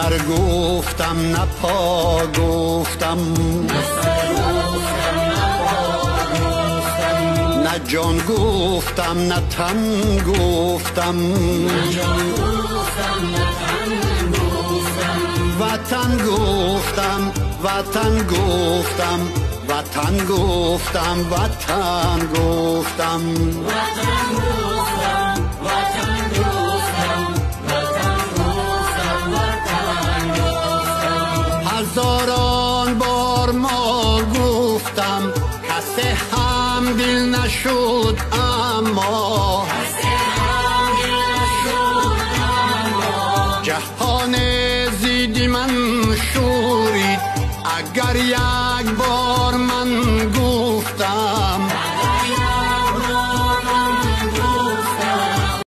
سر گفتم نه پا گفتم، نه جان گفتم نه تن گفتم، وطن گفتم وطن گفتم وطن گفتم وطن گفتم هزاران بار ما گفتم کس هم دل نشد اما جهان زیدی من شورید اگر